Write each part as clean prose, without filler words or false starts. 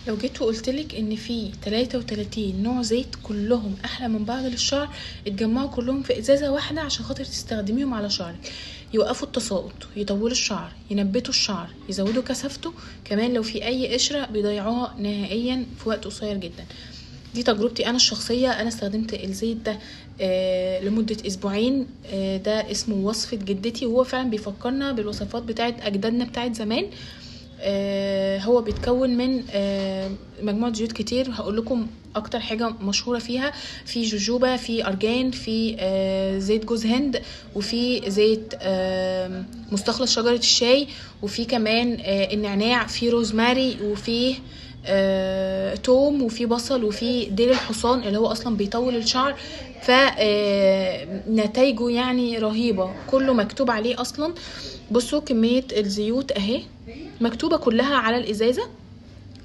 لو جيت وقلتلك ان في 33 نوع زيت كلهم احلى من بعض للشعر، اتجمعوا كلهم في ازازة واحدة عشان خاطر تستخدميهم على شعرك، يوقفوا التساقط، يطولوا الشعر، ينبتوا الشعر، يزودوا كثافته، كمان لو في اي قشرة بيضيعوها نهائيا في وقت قصير جدا. دي تجربتي انا الشخصية. انا استخدمت الزيت ده لمدة اسبوعين. ده اسمه وصفه جدتي، وهو فعلا بيفكرنا بالوصفات بتاعت اجدادنا بتاعت زمان. هو بيتكون من مجموعة زيوت كتير، هقول لكم اكتر حاجة مشهورة فيها: في جوجوبا، في ارجان، في زيت جوز هند، وفي زيت مستخلص شجرة الشاي، وفي كمان النعناع، في روزماري، وفيه توم، وفي بصل، وفي ديل الحصان اللي هو اصلا بيطول الشعر. فنتايجه يعني رهيبة، كله مكتوب عليه اصلا. بصوا كمية الزيوت اهي مكتوبة كلها على الازازه.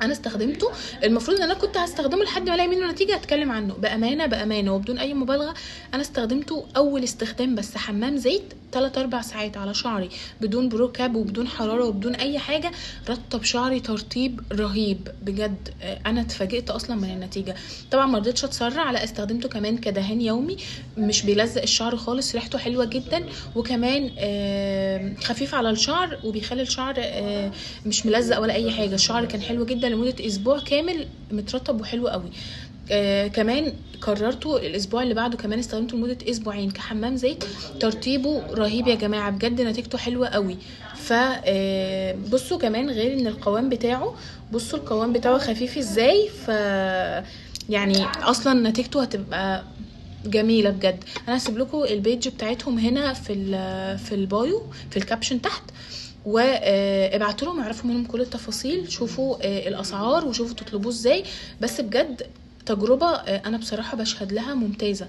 انا استخدمته، المفروض ان انا كنت هستخدمه لحد ما الاقي منه نتيجة اتكلم عنه. بامانه بامانه وبدون اي مبالغه، انا استخدمته اول استخدام بس حمام زيت 3-4 ساعات على شعري، بدون pro cap وبدون حرارة وبدون اي حاجة، رطب شعري ترطيب رهيب بجد. انا اتفاجئت اصلا من النتيجة. طبعا ما رضيتش اتسرع، لا استخدمته كمان كدهان يومي، مش بيلزق الشعر خالص، ريحته حلوة جدا، وكمان خفيف على الشعر وبيخلي الشعر مش ملزق ولا اي حاجة. الشعر كان حلو جدا لمدة اسبوع كامل، مترطب وحلو قوي. كمان كررته الاسبوع اللي بعده، كمان استخدمته لمدة اسبوعين كحمام زيت، ترطيبه رهيب يا جماعة بجد، نتيجته حلوة قوي. ف بصوا كمان غير ان القوام بتاعه، بصوا القوام بتاعه خفيف ازاي، ف يعني اصلا نتيجته هتبقى جميلة بجد. انا هسيب لكم ال page بتاعتهم هنا في ال bio في ال caption تحت، وابعتوا لهم اعرفوا منهم كل التفاصيل، شوفوا الاسعار وشوفوا تطلبوه ازاي. بس بجد تجربه انا بصراحة بشهد لها ممتازة.